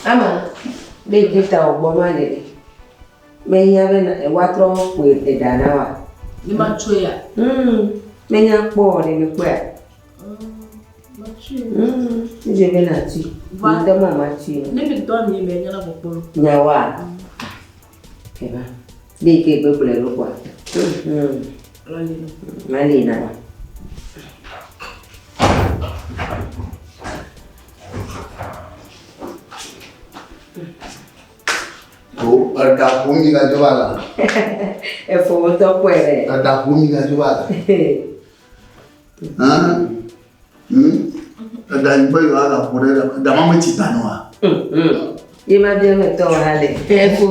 Ama, ɖe yi ke ta wògbɔ ma le ɖe. Mehiã be woatrɔ ƒoe eɖa na woa? Ne matsɔe ya? Hmm, menya kpɔ o ɖe mekpɔea? Matsɔe. Hmm, edze be nàtui. Ŋdɔ ma matui. Ne mi dɔ ami me nya na gbɔkpɔ. Nyawoa? Eva. Ɖe yi ke gbegblɔe ɖo kpɔa? Hmm. Mali na wa. O, eɖa ƒo mi gadzo va la. Efo ŋutɔ kpɔe ɖe. Eɖa ƒo mi gadzo va la. Hã? Hmm? Eɖa yi be yewoa gaƒo ɖe eɖa ma metsi ta nɔa? Ye ma bia me tɔ ha le. Efo.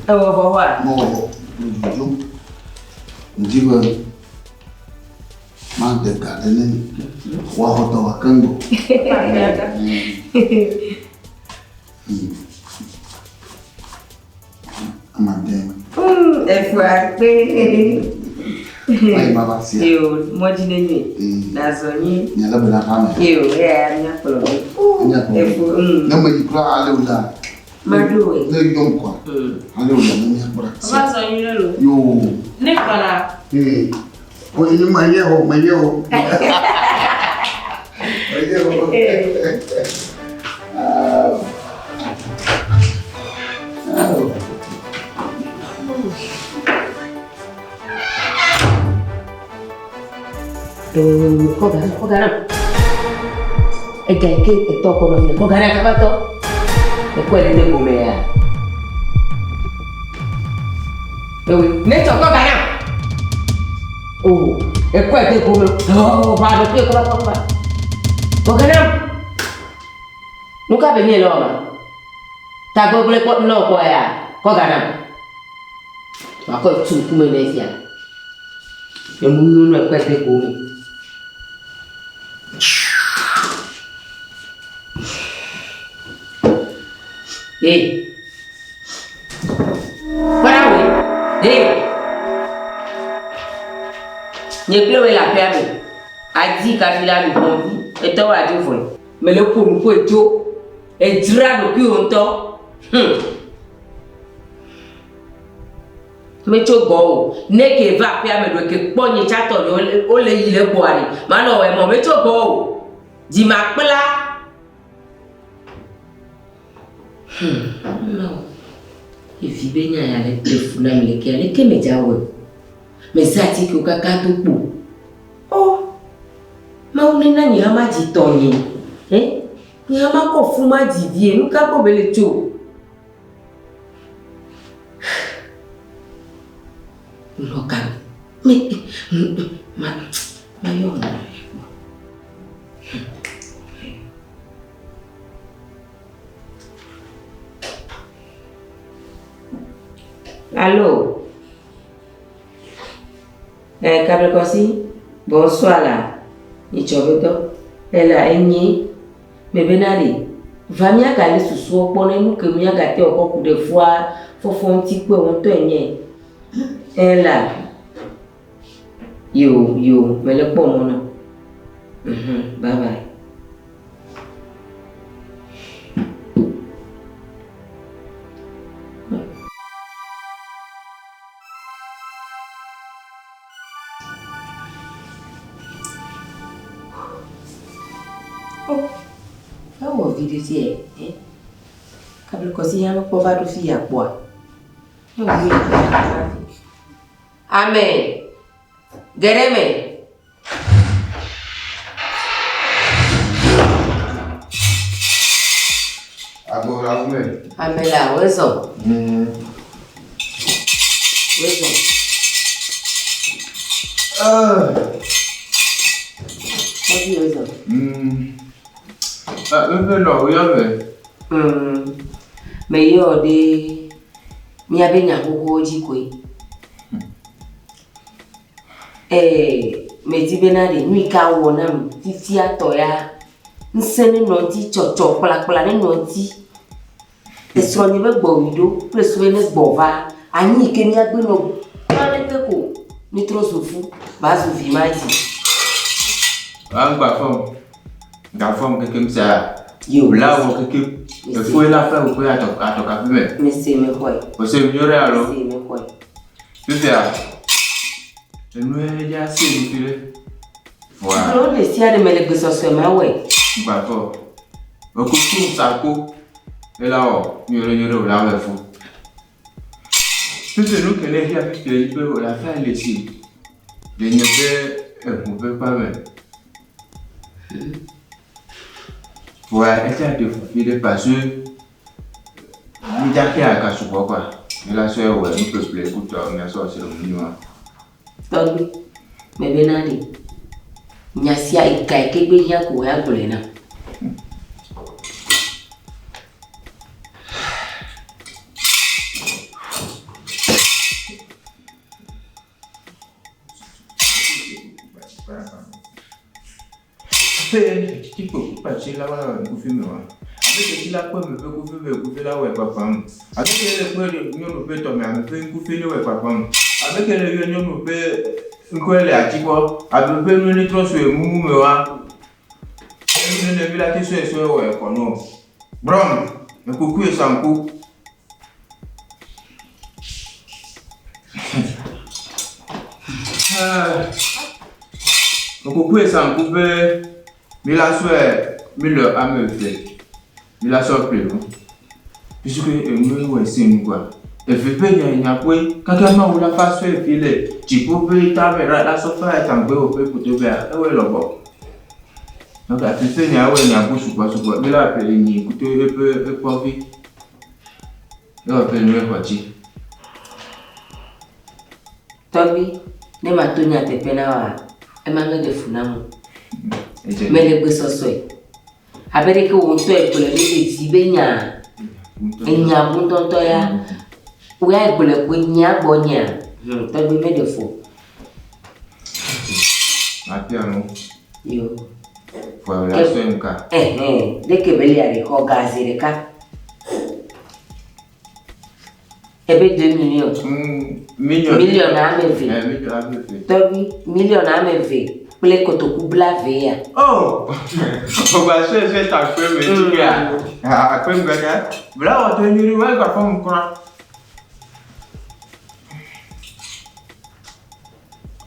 Ewɔ vɔ wa? Mewɔ vɔ. Medzo. Ŋdi be made ga ɖe ne mi. Woaxɔ tɔ wa keŋ gbɔ. Amade. Efo akpe. Mayi baba sia. Yo, mɔdzi ne nyi. Nazɔ nyi. Nye le bena hame. Yo, eya míakplɔ mi. Míakplɔ mi. Efo. Ne meyi kura ale o la. Maɖo wòe. Ne yɔm kɔa. Ale o la ne míakpɔ ɖa. Va zɔ nyuie ɖe lo. Yo. Ne gbɔna. Ee. O nye menye o menye o. Menye o. Kɔ ga nam, kɔ ga nam. Ega yi ke etɔ kɔ nɔ kɔ ga nam kaba tɔ. Ekɔe ɖe ne gome ya. Ewe, ne tsɔ kɔ ga nam. O, ekɔe de gome. Oh, va ɖe kple kaba kaba. Kɔ ga nam. Nu ka be nye le wɔma? Tagbɔgblẽ kpɔ nɔ kpɔ ya. Kɔ ga nam. Makɔe tu ŋkume ne fia. Emu nyonu ekɔe de gome. Hey. Kpɔɖa woe. Hey. Nye kple woe le aƒea me. Adi kafi la mi ƒom vi. Etɔwo adzo vɔe. Mele ƒo nu ƒoe tso. Edzra ɖokuiwò ŋutɔ. Hm. Metso gbɔ o. Ne ke va aƒea me ɖo ke kpɔ nye tsatɔ nye wole yi le gbɔa ɖe. Manɔ wɔe mɔ metso gbɔ o. Dzi makpla. Hmm. No. Evi be nya ya le ɖe fu nam le ke aleke medza wɔe. Mezã atikewo kaka do kpo. Oh. Mawu nena nye hã madzi tɔnye. Eh? Nye hã makɔ fu madzi vie. Nu ka gbɔ mele tso? Nɔ ka me ma mayɔ mo. Allô? Eh, Kablekosi, bonsoir là. Itsɔ be dɔ. Ela enye. Mebena ɖe, va míagalé susuɔ kpɔ ne nu ke míagate ŋu kɔ ku ɖe fua fɔfɔ ŋuti kpɔe wo ŋutɔe nye. Ela. Yo, yo, mele kpɔ mɔ nɔ. Mhm, bye bye. Oh, ewɔ viɖe fiɛ, eh? Kablikɔsi ya mekpɔ va ɖo fi ya kpɔa? Ame, ge ɖe eme. Ame la, wezɔ. Wezɔ. Tɔgbi wezɔ. Meƒe nɔ woyɔ me. Meyɔ ɖe míabe nya xoxowo dzi koe. Ee, medi bena ɖe nu yi ke awɔ nam fifia tɔ ya, ŋusẽ nenɔ eŋuti, tsɔtsɔ kplakpla nenɔ eŋuti. Esrɔ̃nye be gbɔwui ɖo kple su be ne gbɔ va, anyi yi ke míagbe nɔ gbã ɖeke ko mítrɔ zu fu va zu vi ma dzi. Wa ŋgba fɔm, ga fɔm kekem sia. Yo. La wɔ keke. Efo la fɛ wò atɔ atɔ kafi me. Mese mexɔe. Ose nyuie ɖe alo. Mese mexɔe. Fifia. Enu ye dza se nu fi ɖe. Vɔa. Gblɔ ɖe sia ɖe mele gbesɔsɔe ma wɔe. Gbafɔ. Ekuku sako. Ela wɔ nyuie ɖe nyuie ɖe wò la wɔ efo. Fifi nu ke ne hia fifi yi be wò la fɛ le si. Le nye be eʋu ƒe kpa me. Vɔa esia ɖe fu fi ɖe parce que mi dza ke aga sugbɔ quoi. Mi la sɔe wɔ nu ƒeƒle kutɔ mia sɔ asi le ŋu wa. Tɔgbi, mebe na ɖe. Nya sia ega yi ke gbe hiã ko ya gblɔe nam. Abe titi kpe kpa tsi la wa ŋkufi me wa. Abe ke tsi la kpe me ƒe kufi me kufi la wɔe kpakpam. Abe ke le kpe nyɔnu ƒe tɔme ame ƒe ŋkufi ne wɔe kpakpam. Abe ke le yɔ nyɔnu ƒe ŋkɔe le ati gbɔ. Abe ƒe nu ne trɔ sue mumu me wa. Enu ne vi la te sue sue wɔe kɔ no. Brom, ekuku esanku. Ekuku esanku be mi la sɔe mi le ame eve mi la sɔ ƒle nu. Puisque enu wɔ ese nu quoi. Eve ƒe nya nya koe kaka Mawu la fa sɔe fi le dziƒo ƒe tame la la sɔ fa tangbe wò ƒe ƒoto bea ewɔe lɔbɔ. Donc eve ƒe nya ewɔe nya bu sugbɔ sugbɔ. Mi la ƒle enyi kuto eƒe ekpɔvi. Ewɔ ƒe nu exɔ dzi. Tɔgbi, ne mato nyateƒe na woa, ema meɖe fu nam o. Edze. Mele gbesɔsɔe. Abe ɖeke wò ŋutɔ egblɔe be evi be nya, enya bu ŋutɔŋutɔ ya, wò ya egblɔe koe nyea gbɔ nyea, tɔgbi meɖe fu o. Mapia nu. Yo. Vɔ la sɔe ŋka. Ɛhɛn, ɖeke be lia ɖe xɔ ga zi ɖeka. Ebe 2 millions. Million. Million ame eve. Million ame eve. Tɔgbi, million ame eve kple kotoku blaeve ya. Oh! Ogba sɔe sɔe ta kpe me dzi kea. Ah, kpe me kaka. Bla wɔ to nyuie wɔ gba fɔm kura.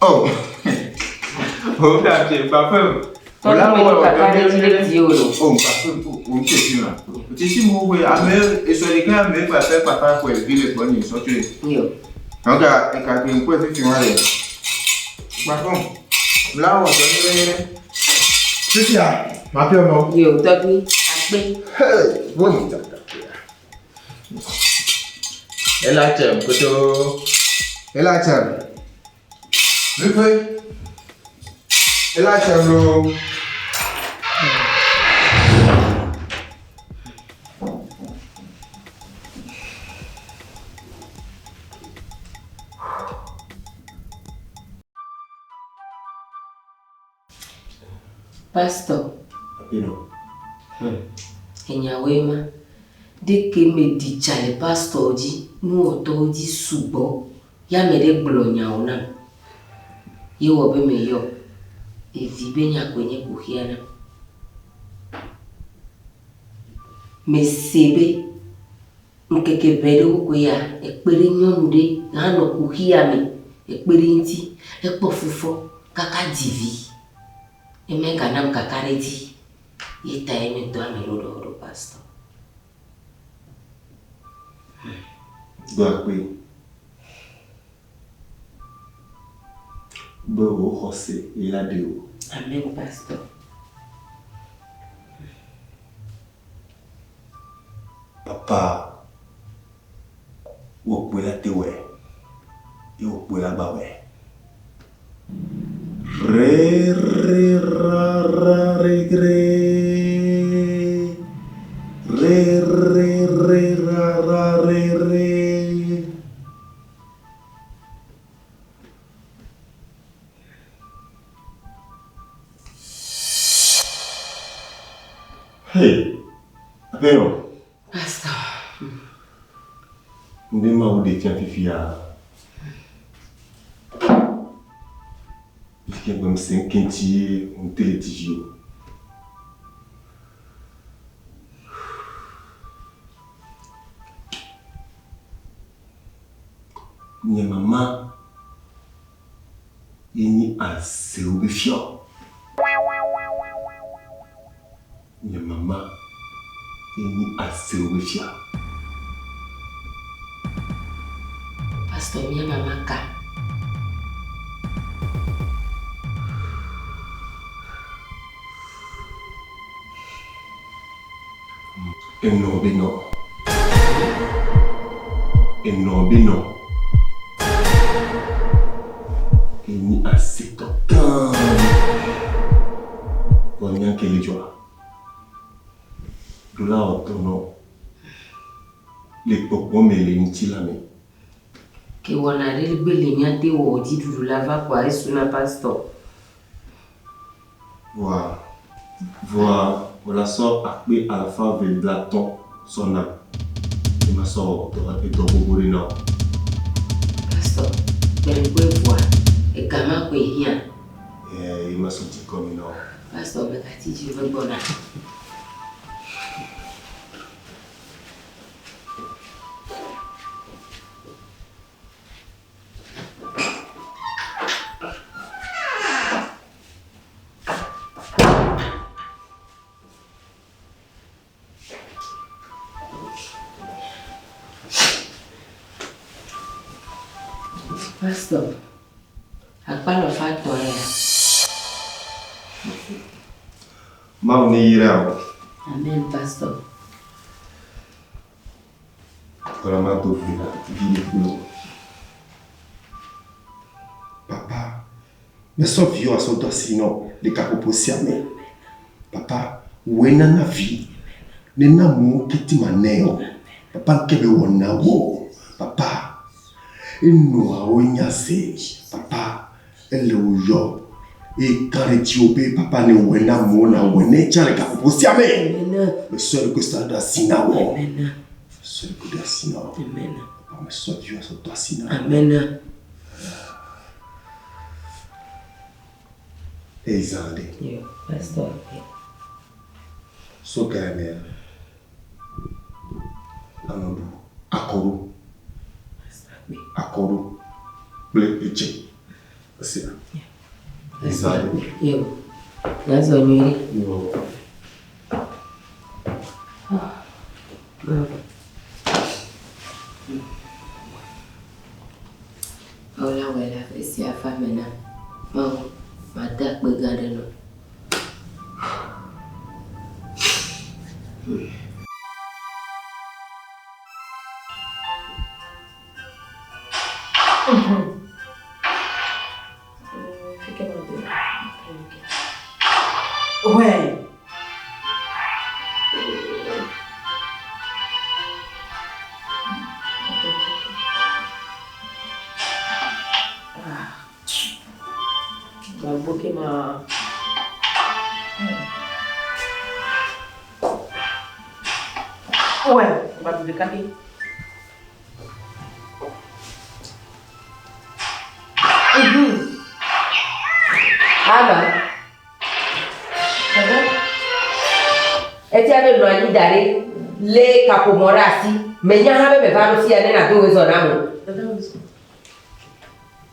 Oh! O da tse gba fɔm. Tɔgbi me ɖo kaka ɖe dzi ɖe dzi o lo. Oh, gba fɔm o o tse fi ma. O tse si mo we ame esɔ ɖeka ame gba fɛ papa kɔe vi le gbɔ nye sɔ tsoe. Yo. Donc, eka ke ŋkɔe fifi wa le. Gba fɔm. Bla wɔ to nyuie nyuie. Fifia, mapia mɔ. Yo, tɔgbi, akpe. Hey, wo ni tata. Ela tsem koto. Ela tsem. Vife. Ela tsem lo. Pastor. Apino. Enyawoe ma. Ɖeke meɖi tsa le pastor dzi, nuwɔtɔwo dzi sugbɔ. Ya ame ɖe gblɔ nyawo nam. Ye wɔ be meyɔ. Evi be nya koe nye kuxia nam. Mese be ŋkeke ʋɛ ɖewo koe ya ekpe ɖe nyɔnu ɖe hã nɔ kuxia me. Ekpe ɖe ŋuti. Ekpɔ fufɔ kaka dzi vi. Ema ganam kaka ɖe dzi. Ye ta ye medɔ ame ɖo ɖe ɖo pastor. Do akpe. Be wò xɔse ye la ɖe o. Amen, pastor. Papa, wò kpoe la te wɔe. Ye wò kpoe la gba wɔe. Re re ra ra re re. Re re re ra ra re re. Hey, Apeno. Pastor. Ndi ma wo de fia fifia. Fifia gbem se nkenti un tele tiji o. Nye mama ye nyi azewo be fiɔ. Nye mama ye nyi azewo be fia. Pastor mía mama ka? Enɔ be nɔ. Enɔ be nɔ. Enyi asetɔ gã ɖe. Vɔ nya ke le dzɔa? Ɖo la wɔ dɔ nɔ le gbɔgbɔ me le ŋutilã me. Ke wɔna ɖe gbe le mía te wɔ dziɖuɖu la va kpoa esu na pastor. Vɔa, vɔa wò la sɔ akpe alafa eve blatɔ̃ sɔ nam ne masɔ wɔ dɔ, edɔ gbogbo ɖe na wò. Pastor, gbeɖekpɔe vɔa, ega ma koe hiã. Ɛɛ, ye masɔ dze gɔme na wò. Pastor, megatsi dzi o, megbɔna. Pastor, akpalɔ fa tɔ ya. Mawu ne yra wò. Amen, pastor. Kɔla ma do gbe ɖa viɖe kple wò. Papa, mesɔ viwò asɔ do asi nɔ le gaƒoƒo sia me. Papa, wòe nana vi. Nena amewo keti manɛ o. Papa ŋke be wɔ na wo. Papa, enɔa wo nya se. Papa, ele wò yɔ eye ka ɖe dziwò be papa ne wɔe na amewo na wɔe ne tsã le gaƒoƒo sia me. Mesɔ eɖokui sɔ ɖo asi na wò. Mesɔ eɖokui ɖo asi na wò. Papa mesɔ viwò sɔ do asi na wò. Eyi zã ɖe. So ga ya mea, anɔ ɖu akɔɖu, akɔɖu kple edze. Esia. Eyi zã ɖe. Yo, nazɔ nyuie. Yo. Mawu la wɔe le afi sia fa me na Mawu made akpe gã ɖe nɔ. Ouais. Gbagbo ke ma. Ouais, on va le café. Ama. Etia be nɔ anyi da ɖi lé kaƒomɔ ɖe asi. Menya hã be meva ɖo fia ne nàdo wòezɔ nam o.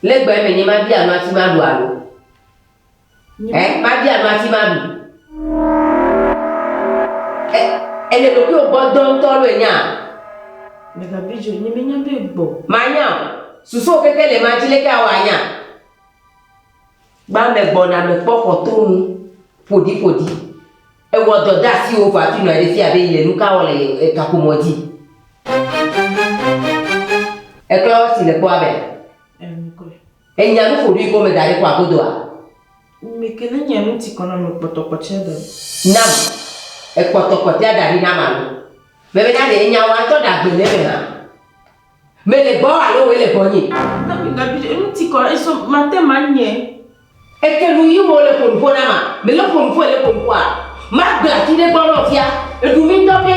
Le gbe me nye mabia nu hafi maɖu alo? Ɛ mabia nu hafi maɖu. Ɛ ele ɖokuiwò gbɔ dɔm ŋutɔ alo enya? Megabi dzo, nye menya be gbɔ. Manya o. Susuwò keke le ma dzi leke awɔ anya? Gbã megbɔna mekpɔ xɔtonu ƒoɖiƒoɖi. Ewɔ dɔ de asiwò vɔ hafi nɔ anyi ɖe fia be yele nuka wɔ le kaƒomɔ dzi. Eklɔ tsi le kpɔa bea? Enya nu ƒoɖui ko meda ɖe kɔa godoa? Mekele nye nu ti kɔ na me kpɔtɔkpɔtia da ɖi. Nam. Ekpɔtɔkpɔtia da ɖi nam alo? Mebe na ɖe enya wòa ŋutɔ ɖe agbe le eme hã. Mele gbɔwò alo wòe le gbɔnye? Enu ti kɔ eso mate manye. Eke nu yi wo le ƒo nuƒo na ma. Mele ƒo nuƒo ele ƒo nuƒoa. Magble ati ɖe gbɔ nɔ fia. Eɖu mi ŋutɔ ke.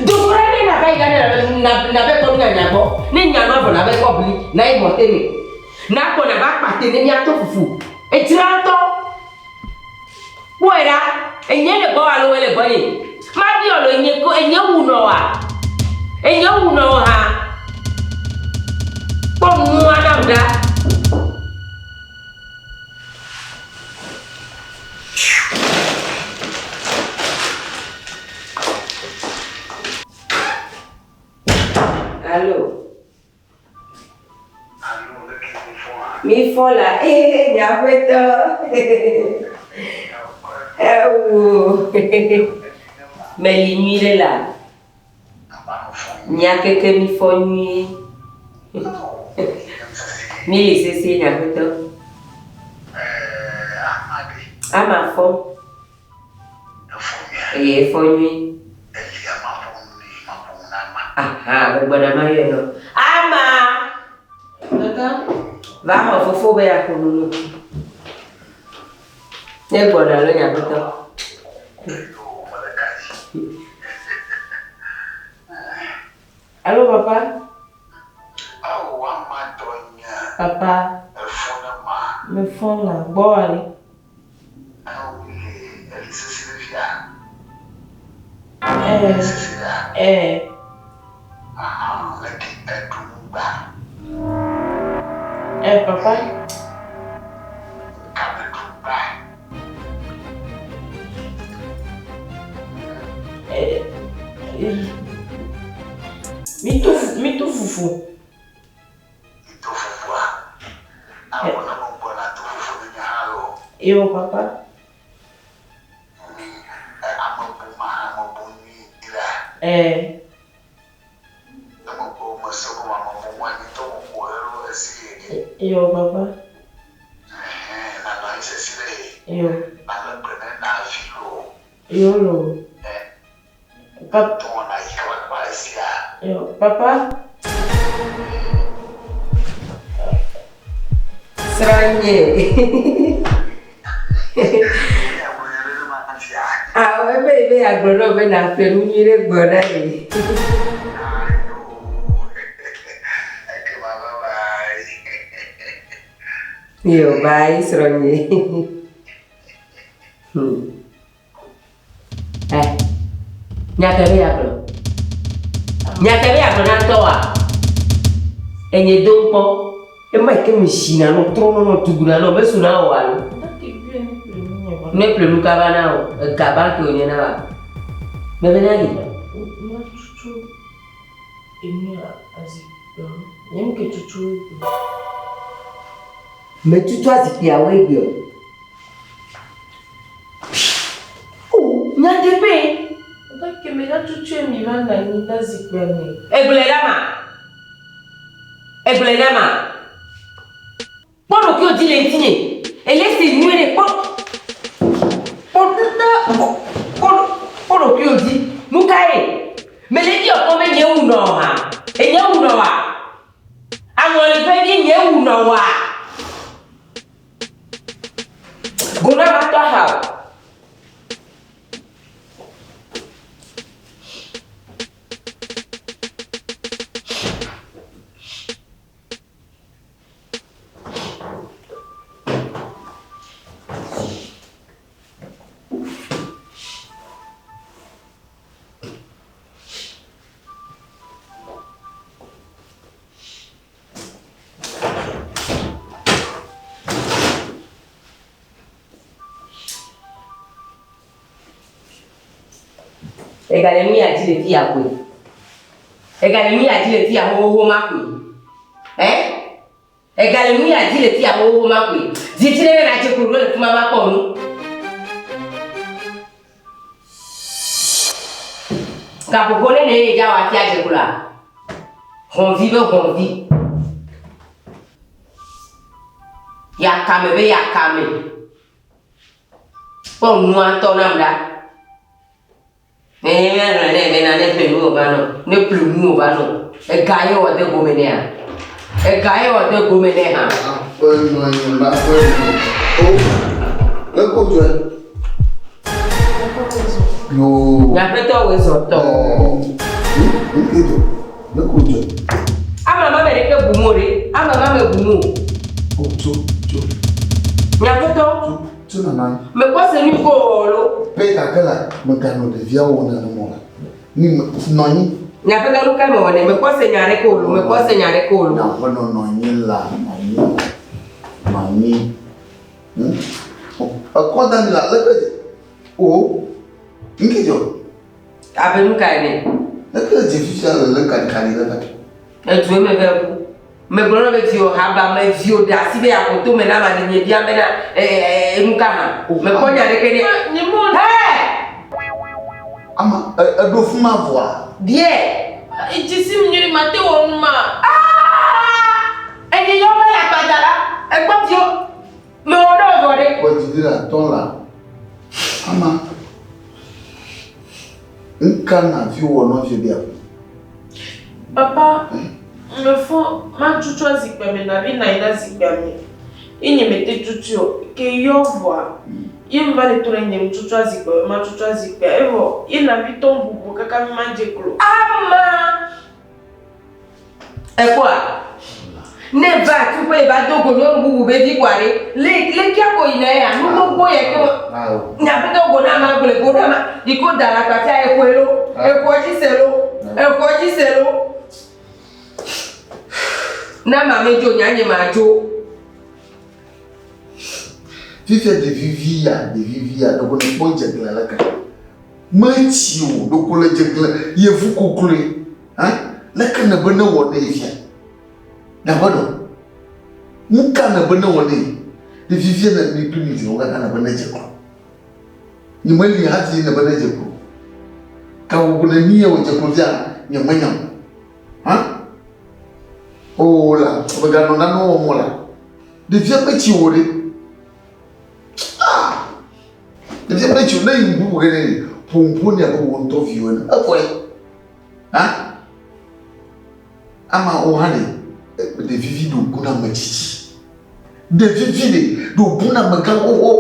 Dogora ne nava yi ɖa ne na na be kpɔ nunyanya gbɔ. Ne nya nua vɔ na be kpɔ bli na yi mɔte me. Na kpɔ na va kpate ne mia to fufu. Edzra ŋutɔ. Kpɔe ɖa. Enye le gbɔ alo wòe le gbɔnye. Mabiɔ lo enye ko enye wu nɔ wa. Enye wu nɔ ha. Kpɔ nua. Mi fɔ la, ee, nye aƒetɔ. Ewo. Meli nyui ɖe la. Mia keke mi fɔ nyuie. Mi li sese nye aƒetɔ. Ama fɔ. Eye efɔ nyuie. Aha, megbɔna mayɔe nɔ. Ama! Dada. Va xɔ fofo be yeaƒo nu nɔ. Ne gbɔna alo nye aƒetɔ. Alo papa. Papa. Mefɔ la gbɔ ali. Ɛɛ. Ɛɛ papa. Mi to fufu. Yo papa. Ɛɛ. Yo papa. Yo. Yo lo. Papa. Yo papa. Srɔ̃nye. Awɔ ebe ebe agblɔ na wò be nàƒle nu nyui ɖe gbɔ na ye. Yo, bye srɔ̃nye. Eh, nya ke be yeagblɔ. Nya ke be yeagblɔ na tɔwòa? Enye do kpɔ. Ema yi ke me zina nɔ, trɔnɔ nɔ, duguna nɔ, mesuna o alo? Ne ƒle nu kaba na wò, ega banki wònye na wòa? Mebe na li. Matutu enua azikpuiawo. Nye ŋke tutu egbe. Metutu azikpuiawo egbe o. O, nyateƒee. Gake megatutue mi va nɔ anyi ɖe zikpuia me. Egblɔe na ma. Egblɔe na ma. Kpɔ ɖokuiwò dzi le ŋutinye. Ele esi nyuie ɖe kpɔ. Kpɔ kpɔ kpɔ ɖokuiwò dzi. Nu kae? Mele edzi kpɔm be nye wu nɔ hã. Enye wu nɔ wa. Aŋɔli ƒe vi nye wu nɔ wa. Gona ma tɔ ha o. Egale nu ya dzi le fi ya koe. Egale nu ya dzi le fi ya xoxoxo ma koe. Eh? Egale nu ya dzi le fi ya xoxoxo ma koe. Didi ɖe ne nàdze klo ɖo le fi ma va kpɔ nu. Gaƒoƒo ne ne ye dza wa fia dze klo a. Hɔnvi be hɔnvi. Yakame be yakame. Kpɔ nua ŋutɔ nam ɖa. Ne míagblɔ nɛ bena ne ƒle nu wòva nɔ, ne ƒle nu wòva nɔ, ega ye wɔ de gome nɛa? Ega ye wɔ de gome nɛ hã? Aƒe nɔ anyi la aƒe nɔ. O, leke wodzɔe? Yoo. Nye aƒetɔ wòe zɔ tɔ. Leke dzɔ? Leke wodzɔe? Ama ma me ɖeke bu mo ɖe. Ama ma me bu mo. O, tso, tso. Nye aƒetɔ. Tso. Tso nana anyi. Mekpɔ se nu ko wɔ lo. Pe gake la, mèganɔ ɖeviawo wɔ nenema o la. Ni me, nɔ anyi. Nye aƒetɔ nu kae mewɔ nɛ? Mekpɔ se nya aɖeke o lo, mekpɔ se nya aɖeke o lo. Nye aƒenɔ nɔ anyi la, nɔ anyi, nɔ anyi. Hm? Ekɔ da mi la, leke dze? O, ŋke dzɔ? Abe nu kae nɛ? Leke dze fifia le le kaɖikaɖi le kati? Edu eme ve ƒu. Megblɔ na be viwò haba me viwò ɖe asi be yeaƒo tome na ame nye bia bena enu ka hã. Mekpɔ nya ɖeke nɛ. Hɛ! Ama eɖo fuma vɔa? Biɛ. Edzi si mi nyuie mate wɔ nu ma. Aa! Enye yɔ be akpadza la, ekpɔ viwò. Mewɔ ɖe vɔ ɖe. Kpɔ didi la tɔ la. Ama. Ŋka na viwò wɔ nɔvio bia? Papa, mefɔ matsutsɔ zikpuia me navi nɔ anyi ɖe zikpuia me ye nye mete tutui o. Ke yɔ vɔa, ye meva le to ɖe nye metsutsɔ zikpuia me matsutsɔ zikpuia evɔ ye navi tɔ ŋuŋu kaka mi madze klo. Ama! Ekpɔa? Ne va tuƒe yi va do go nyɔnu bubu be vi kɔa ɖe, le lekea ko yina ya, nu gbogbo ya ke nya do go na ma gble go na ma, yi ko da la kpafia exɔe lo, exɔ dzi se lo, exɔ dzi se lo. Na ma me dzo nya nye ma dzo. Fifia ɖevi vi ya, ɖevi vi ya, ɖeko nèkpɔ dze glia leke. Metsi o, ɖeko le dze glia, yevu kokloe. Hã? Leke nèbe newɔ nɛ fia? Nyaƒe ɖo. Nu ka nèbe newɔ nɛ? Ɖevi via ne mi kple mi viwo katã nèbe nedze klo. Nyemeli hafi nèbe nedze klo. Gaƒoƒo neni ye wòdze klo fia? Nyemenya o. Hã? Oo la, meganɔ nane wɔm o la. Ɖevia metsi o ɖe. Ah! Ɖevia metsi o. Ne yi ŋku ge nɛ, ƒo ŋku nɛ abe wò ŋutɔ viwò ene. Evɔe. Hã? Ama wò hã ɖe, ɖevi vi ɖo bu na ame tsitsi. Ɖevi vi ɖe ɖo bu na amegã xoxo.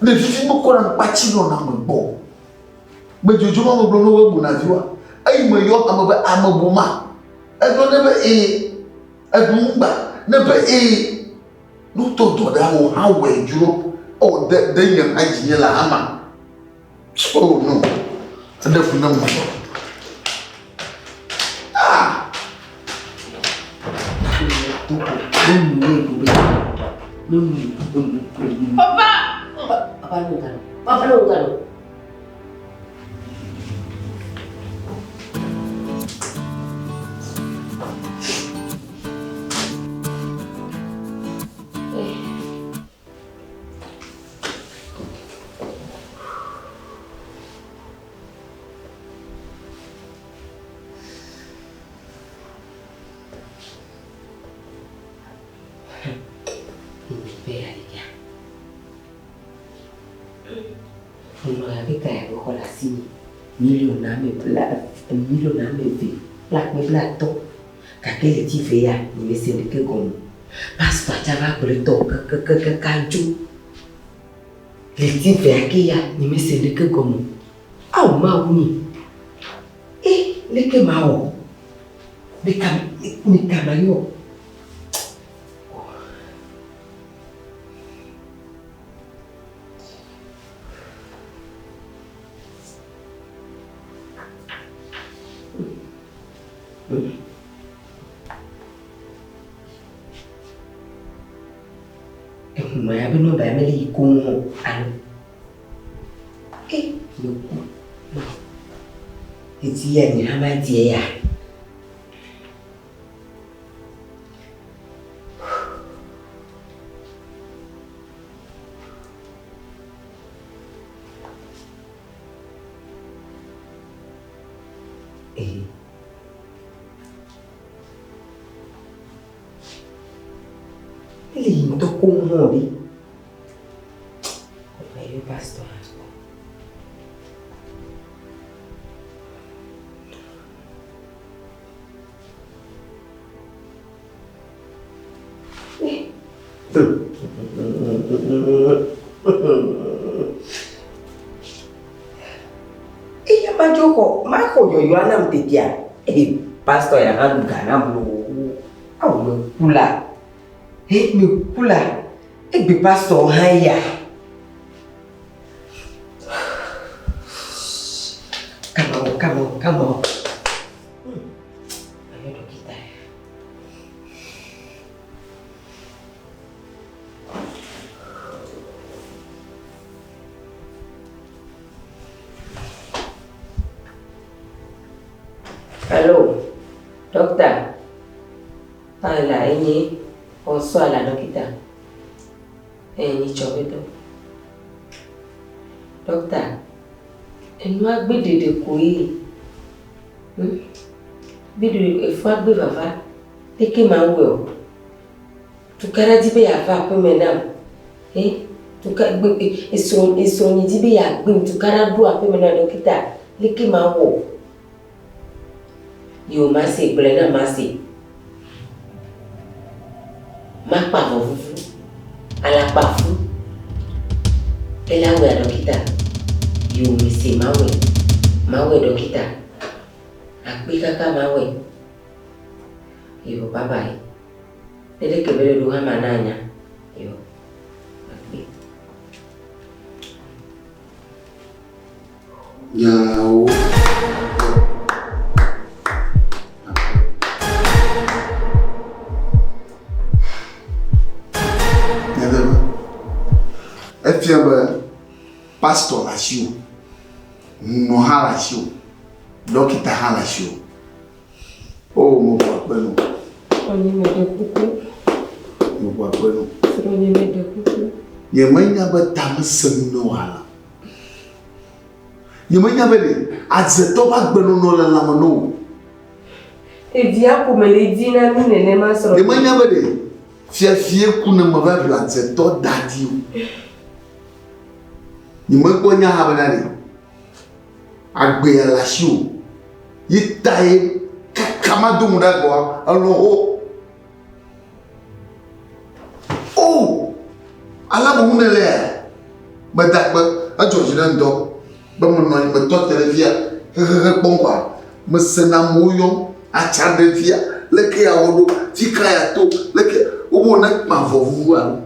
Ɖevi vi mekɔna ŋkpatsi nɔna ame gbɔ o. Medzodzo ma megblɔ na wo be bu na viwoa. Eyi meyɔ ame be ame bu ma. Egblɔ nɛ be ee, eɖu ŋgba. Ne be ee, nutɔ dɔ ɖa wò hã wɔe dzro. O de de nye hã dzinye le ama. Oh no, eɖe fu nam ŋutɔ. Ah! Papa! Papa no galo. Papa no galo. Miliɔn ame bla miliɔn ame eve kple akpe blaatɔ̃ gake ɣleti eve ya nyemese ɖeke gɔme o. Pastor tsa va gblɔe tɔ kekekeke dzo. Ɣleti evea ke ya nyemese ɖeke gɔme o. Ao Mawu nye! E leke mawɔ? Meka meka mayɔ? Ehuma ya be nɔmba ya mele yi koŋ o alo? E meku ma. Edi ya nye hã madie ya. Ee. Ele yi ŋutɔ koŋ hã ɖe. Eyo pastor. Eya madzo xɔ maxɔ yɔyɔa nam tetea. Ee, pastor ya hã ɖu ga nam loo. Ao meku la. He meku la. Egbe pastor hã ya. Come on, come on, come on. Ayɔ dɔkita ya. Hello, doctor. Enye bonsoir la dɔkita. Eye nyi tsɔ be dɔ. Dɔkita, enua gbe ɖeɖe koe. Hm? Gbe ɖeɖe, efua gbe vava. Leke ma wɔe o? Tukaɖa di be yeava aƒeme nam. He? Tuka, gbe, esrɔ̃, esrɔ̃nye di be yeagbem. Tukaɖa ɖo aƒeme nam dɔkita. Leke ma wɔ? Yo mase gblɔe na mase. Makpa avɔ vuvu, alakpa fu. Ela wɔea dɔkita. Yo mese mawɔe. Mawɔe dɔkita. Akpe kaka mawɔe. Yo bye bye. Ne ɖeke be ɖoɖo hã mana anya. Yo akpe. Nyawo. Nyateƒe. Efia be pastor le asiwò, hunɔ hã le asiwò, ɖɔkita hã le asiwò. O, meʋu akpe nɔ. Srɔ̃nye meɖe kuku. Meʋu akpe nɔ. Srɔ̃nye meɖe kuku. Nyemenya be ta mesẽ nu ne wò ale o. Nyemenya be ɖe adzetɔ ƒe agbenɔnɔ le lãme na wò. Evia ko mele di na mí nenema srɔ̃nye. Nyemenya be ɖe fiafie ku ne meva ʋli adzetɔ da ɖi o. Nyemekpɔ nya hã bena ɖe agbea le asiwò. Yi tae kaka mado ŋu ɖe agbɔa, elɔ̃ wo. O! Ale boŋ nèlea? Meda akpe, edzɔ dzi nam ŋutɔ be menɔ anyi metɔ te ɖe fia xexexe kpɔm kɔa, mesena amewo yɔm, atsa ɖe fia, leke yeawɔ ɖo, fi ka yeato, leke wobe wone kpã avɔ vuvu alo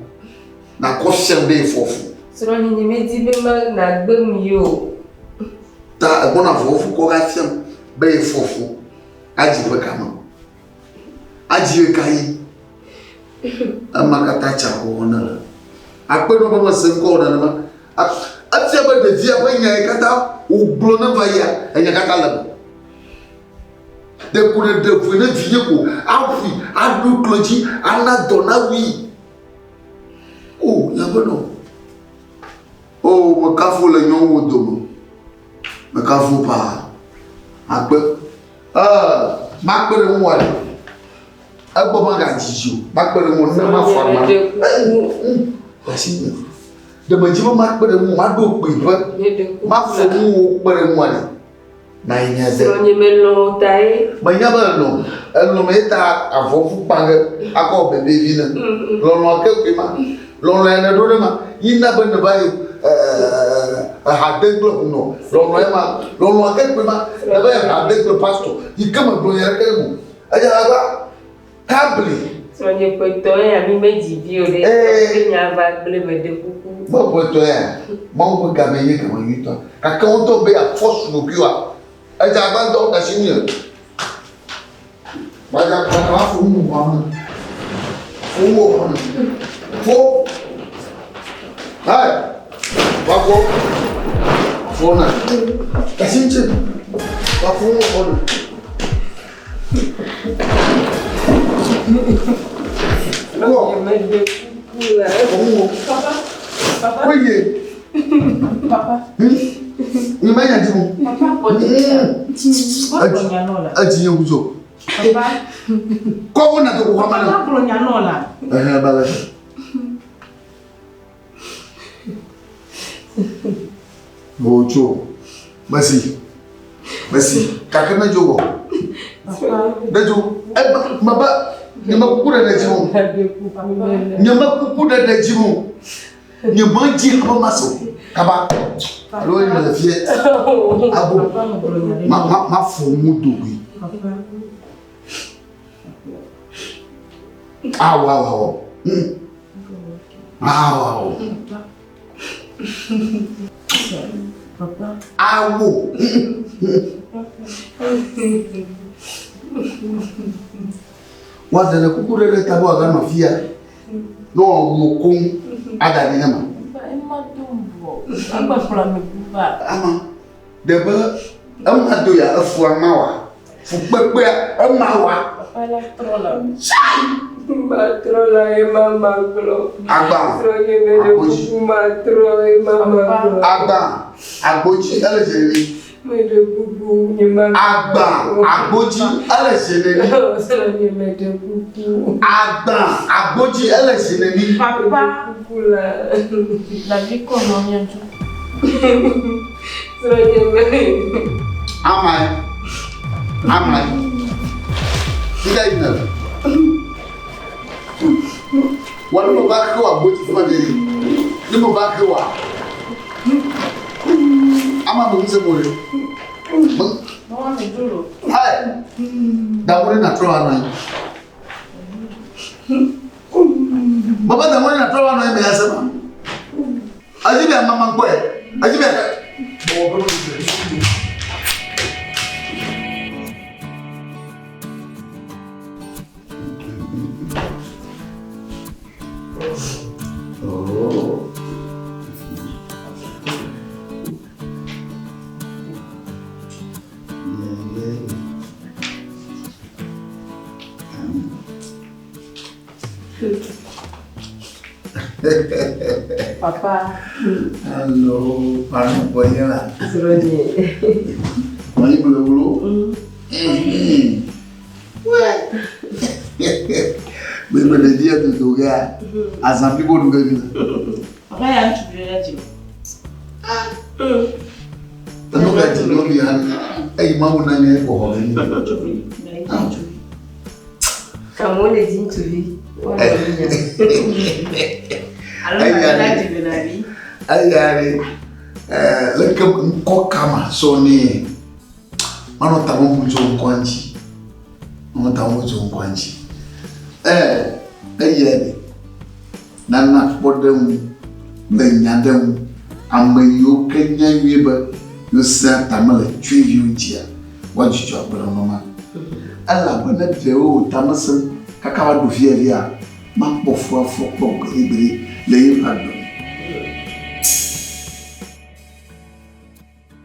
nakɔ fiam be yefɔ fu. Srɔ̃nye nyemedi be nàgbem yi o. Ta egbɔna avɔ vuvu kɔ va fiam be yefɔ fu adzi ƒe kame. Adzi ɣekaɣi? Ema katã tsa ko ne le. Akpe ɖo be mese ŋkɔ o nenema. Efia be ɖevia ƒe nya yi katã wògblɔ ne va yia, enya katã le eme. Ɖeko nèɖe vɔe ne vinye ko aƒui, aɖo klo dzi, ana dɔ nawui. O, nye aƒenɔ. O, mekafu le nyɔnuwo dome. Mekafu paa. Akpe. Ee, makpe ɖe ŋuwò ale. Egbɔ magadzidzi o. Makpe ɖe ŋuwò ne mafɔ agba. Asi nye. Ɖe medzi be makpe ɖe ŋuwò, maɖo kpuiƒe. Mafɔ ŋuwò kpe ɖe ŋuwò ale. Na yi nye de. Srɔ̃nye melɔ̃ wò ta ye. Menya be elɔ̃. Elɔ̃ me ta avɔ ƒu kpa ge akɔ bebevi ne. Lɔlɔ̃ ke koe ma. Lɔlɔ̃ ya nèɖo ɖe ma. Yi na be nèva yi eha de kple hunɔ. Lɔlɔ̃ ya ma. Lɔlɔ̃ ke koe ma. Nèva yi ha de kple pastor. Yi ke megblɔ nya ɖeke ɖe mo. Edze agbagba kabli. Srɔ̃nye ƒetɔ ya mi medzi vi o ɖe. Ee. Nya va gblẽ meɖe kuku. Me ƒetɔ ya. Mawu ƒe game nye game nyuitɔ. Gake wo ŋutɔ be yeafɔ su ɖokuiwòa. Edze agbagba ŋutɔ ɖe asi ŋunye. Gbadza gbadza va fo nu ʋua me. Fo nu ʋua me. Fo. Hey. Va fo. Fo na. Kasi ŋuti. Va fo nu ʋua me. Wɔ. Papa. Papa. Oye. Papa. Nye ma nya dzi mo. Papa kpɔ dzi. Gblɔ nya nɔ la. Edzi nye kudzo. Papa. Kɔkɔ na to kɔkɔ ma na. Papa gblɔ nya nɔ la. Ɛhɛn bala. Botso. Mesi. Mesi. Kake ne dzo wɔ. Ne dzo. Ebe mebe nye me kuku ɖe ɖe dzi mo. Nye me kuku ɖe ɖe dzi mo. Nye me dzi habe mase o. Kaba. Alo nye le fie. Abo. Ma ma ma fo mu dogoe. Awo awo awo. Awo awo. Awo. Woaɖe le kuku ɖe ɖe ta be wòaganɔ afia. Ne wòawu wò koŋ ada ɖi ne ma. Ama ɖe be ema do ya efua ma wa. Fukpekpea ema wa. Tsai! Matrɔ la ye ma magblɔ. Agba. Srɔ̃nye meɖe kuku matrɔ ye ma magblɔ. Agba. Agbodzi ele zi neni? Meɖe kuku nye ma. Agba. Agbodzi ele zi neni? Srɔ̃nye meɖe kuku. Agba. Agbodzi ele zi neni? Papa. Kuku la. Davi kɔ nɔ mía dzo. Srɔ̃nye me. Amae. Amae. Fika yi nele. Wɔ ne me va xe wa gbodzi fima de yi. Ne me va xe wa. Ama me ŋusẽ mo ɖe. Hai. Dawo ɖe natrɔ anɔ anyi. Baba dawo ɖe natrɔ anɔ anyi me ya se ma. Azi be amama gbɔe. Azi be. Bɔbɔ bɔ bɔ. Oh. Yeah, yeah. Papa. Hello, pardon, boyela. Srɔ̃nye. Mɔnyi blo. Ouais. Gbegbe ɖevia dodo gea, azã blibo ɖu ge mi le. Papa ya ŋutsuvi ɖe dzi. Enu ka dzi nyɔnu ya eyi mawu na nye xɔ xɔ mi. Ŋutsuvi. Ŋutsuvi. Amewo le dzi ŋutsuvi. Alo la dzi be na vi. Eya ɖe leke ŋkɔ kama sɔ nɛ manɔ ta me tso ŋkɔa ŋuti. Manɔ ta me tso ŋkɔa ŋuti. Eya ɖe nana kpɔɖeŋu kple nyaɖeŋu ame yiwo ke nya nyuie be yewosẽa tame le tsyɔ̃eviwo ŋutia, woadzudzɔ agbenɔnɔ ma. Elabena ɖewo wò tame sẽ kaka va ɖo fia fia, makpɔ fu afɔ kpɔ gbeɖegbeɖe le yeƒe agbe me.